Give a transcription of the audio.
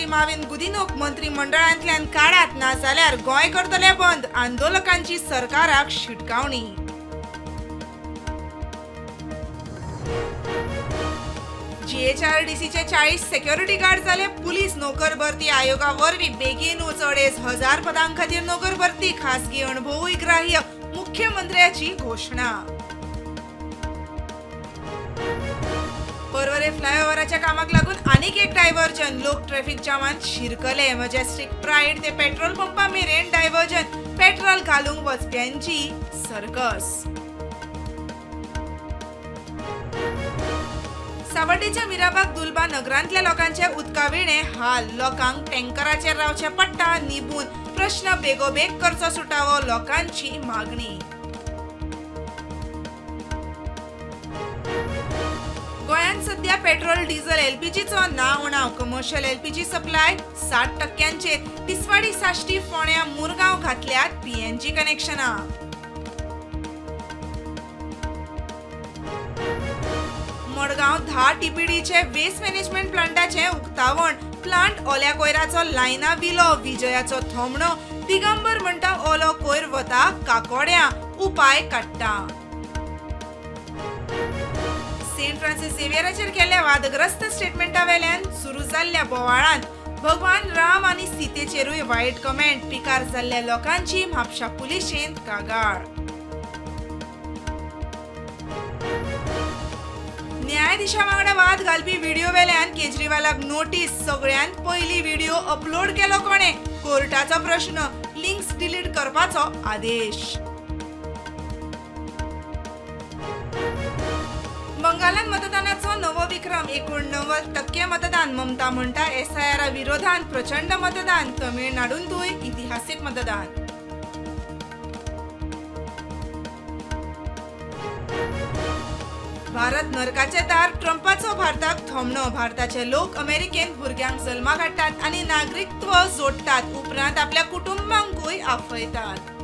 मंत्री माविन गुदिन्होक मंत्रीमंडळांतल्यान काडात, ना जाल्यार गोंय करतले बंद. आंदोलकांची सरकाराक शिटकावणी. जीएचआरडीसीचे 40 सेक्युरिटी गार्ड जाले पुलीस. नोकर भरती आयोगा वरवीं बेगीनूच 2500 पदां खातीर नोकर भरती. खासगी अणभवूय ग्राह्य, मुख्यमंत्र्याची घोशणा. पर्वरे फ्लायओव्हराच्या कामाक लागून आनीक एक डायव्हर्जन. लोक ट्रॅफिक जामांत शिरकले. मजेस्टिक प्रायड ते पेट्रोल पंपा मेरेन डायव्हर्जन. पेट्रोल घालूंक वचप्यांची सर्कस. सावर्डेच्या मिराबाग दुलबा नगरांतल्या लोकांचे उदका विणे हाल. लोकांक टँकराचेर रावचे पडटा निबून. प्रश्न बेगोबेग करचो सुटावो, लोकांची मागणी. गोंयांत सध्या पेट्रोल, डिझल, एलपीजीचो ना उणाव. कमर्शियल एलपीजी सप्लाय 60%चेर. तिसवाडी, साश्टी, फोंड्या, मुरगांव घातल्यात पीएनजी कनेक्शनां. मडगांव 10 टीपीडीचे वेस्ट मॅनेजमेंट प्लांटाचें उक्तावण. प्लांट ओल्या कोयराचो लायना विलो. विजयाचो थोमणो. दिगंबर म्हणटा ओलो कोयर वता काकोड्यां, उपाय काडटा. सेंट फ्रांसिस झेवियराचेर केल्ल्या वादग्रस्त स्टेटमेंटा वेल्यान सुरू जाल्ल्या बोवाळांत भगवान राम आनी सीतेचेरूय वायट कमेंट. पिकार जाल्ल्या लोकांची म्हापशा पुलिशेंत कागाळ. न्यायाधिशा वांगडा वाद घालपी व्हिडिओ वेल्यान केजरीवालाक नोटीस. सगळ्यांत पयली व्हिडिओ अपलोड केलो कोणे? कोर्टाचो प्रश्न. लिंक्स डिलीट करपाचो आदेश. बंगालांत मतदानाचो नवो विक्रम. 89% मतदान. ममता म्हणटा एसआयआरा विरोधांत प्रचंड मतदान. तमिळनाडूंतूय इतिहासीक मतदान. भारत नरकाचे दार, ट्रंपाचो भारताक थोमणो. भारताचे लोक अमेरिकेंत भुरग्यांक जल्माक हाडटात आनी नागरिकत्व जोडटात, उपरांत आपल्या कुटुंबांकूय आफयतात.